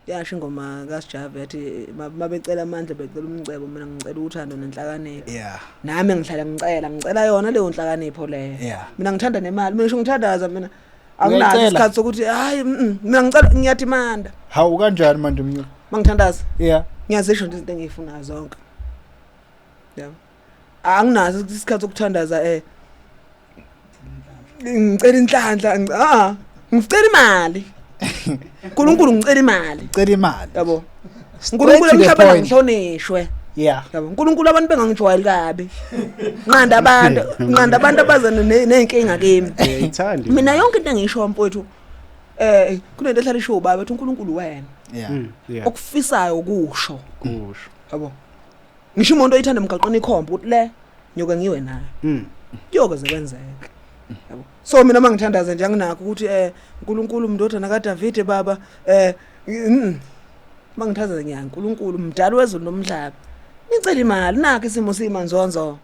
Yasho ingoma kaSjava yathi mabecela amandla becela umcebo, mina ngicela uthando nenhlakanipho. Nami ngihlala ngicela yona leyo nhlakanipho leyo. Mina ngithanda nemali, mina ngisho ngithandaza mina anginaso Uyayicela? isikhathi sokuthi hayi, mina ngicela, ngiyadimanda. Hawu, kanjani manje, Mnyuka? Mangithandaza ngiyazisho nje izinto engiyifunayo zonke, yabo. Anginaso isikhathi sokuthandaza ngicela inhlanhla, ngicela imali, uNkulunkulu, ngicela imali. Cela imali. Yabo. Straight to uNkulunkulu the emhlabeni point. angihlonishwe. Yabo, uNkulunkulu, abantu bengangijwayeli kabi, nqanda abantu, nqanda abantu abaza ney'nkinga kimi. Uyayithanda. Mina yonke into engiyisho, mfowethu, kunento ehlala isho ubaba ethi uNkulunkulu wena okufisayo kusho. Kusho. Yabo, ngisho umuntu oyithanda emgaqweni ikhomba ukuthi le nyoke ngiwe nayo, kuyoke kwenzeke, yabo. So mina mangithandaza nje anginakho ukuthi uNkulunkulu mndodana kaDavid baba, mangithandaza ngiya uNkulunkulu mdali wezulu nomhlaba, ngicela imali, nakho isimo simanzonzo.